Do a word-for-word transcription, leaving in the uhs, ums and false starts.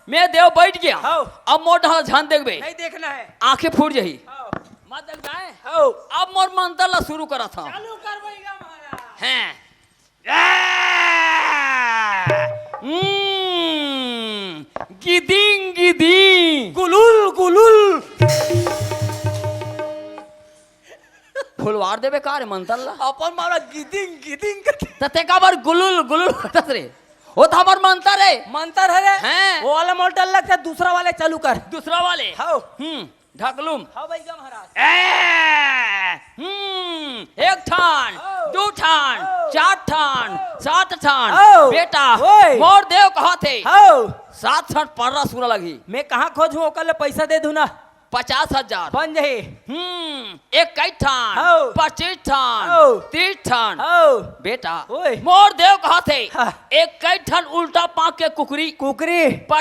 मैं देव बैठ गया। हव। अब मोर डहर ध्यान देखबे। नहीं देखना है। आंखें फूट जाही। हव। मत देख जाए। हव। अब मोर मंतर ला शुरू करत हव। चालू कर भैया महाराज। हैं। हम्म, गिदिंग गिदिंग। गुलुल गुलुल। फुलवार देबे का रे मंतर ला? अपन मारा गिदिंग गिदिंग करके। त ते काबर गुलुल गुलुल करत रे? वो तो हमर मंतर है। मंतर है रे। हैं? वो वाला मोर डर लगता है, दूसरा वाले चालू कर। दूसरा वाले? हव। हम्म, ढकलूम। हव भैया महाराज। ए, हम्म, एक ठन, हव। दू ठन, हव। चार ठन, हव। सात ठन। हव। बेटा, ओए। मोर देव कहत हे। हव। सात ठन पर्रा सुरा लगही। मैं कहाँ खोजूं, ओकर ले पैसा दे दूं ना। पचास हजार। बन जाही। हम्म, इक्कीस ठन, हव। पच्चीस ठन, हव। तीस ठन। हव। बेटा, ओए। मोर देव कहत हे, हाँ। इक्कीस ठन उल्टा पांख के कुकरी। कुकरी।